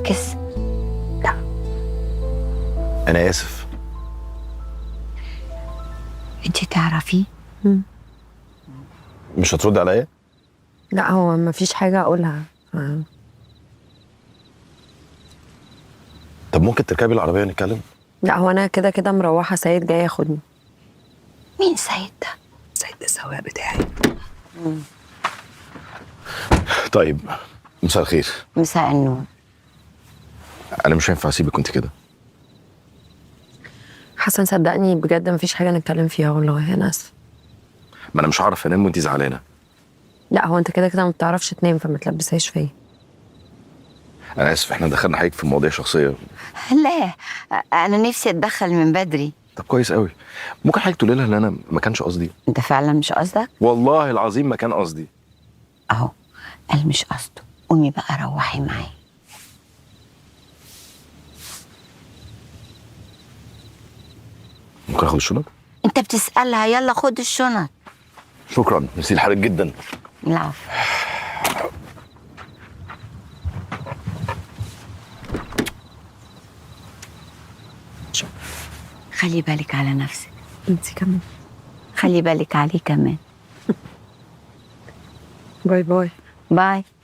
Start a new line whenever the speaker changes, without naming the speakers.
تعاكس؟
لا.
انا اسف.
انت تعرفيه؟
مش هترد عليا؟
لا هو ما فيش حاجة اقولها.
طب ممكن تركبي العربية ونتكلم؟
لا هو انا كده كده مروحة، سيد جاي ياخدني.
مين سيد ده؟
سيد السواق بتاعي.
طيب مساء الخير.
مساء النور.
انا مش هينفع اسيبك وانت كده.
حسن صدقني بجد مفيش حاجة نتكلم فيها والله، انا اسفه.
ما انا مش هعرف انام وانت زعلانة.
لا هو انت كده كده ما بتعرفش تنام، فما تلبسهاش فيا.
انا اسف، احنا دخلنا حضرتك في مواضيع شخصية.
لا انا نفسي اتدخل من بدري.
طب كويس قوي. ممكن حضرتك تقولي لها ان انا ما كانش قصدي؟
انت فعلا مش قصدك؟
والله العظيم ما كان قصدي.
اهو قال مش قصده. قومي بقى روحي معايا.
ممكن اخد الشنط؟
انت بتسألها؟ يلا خد الشنط.
شكرا، ميرسي لحضرتك جدا.
العفو. خلي بالك على نفسك.
انت كمان.
خلي بالك عليه كمان.
bye bye.
bye.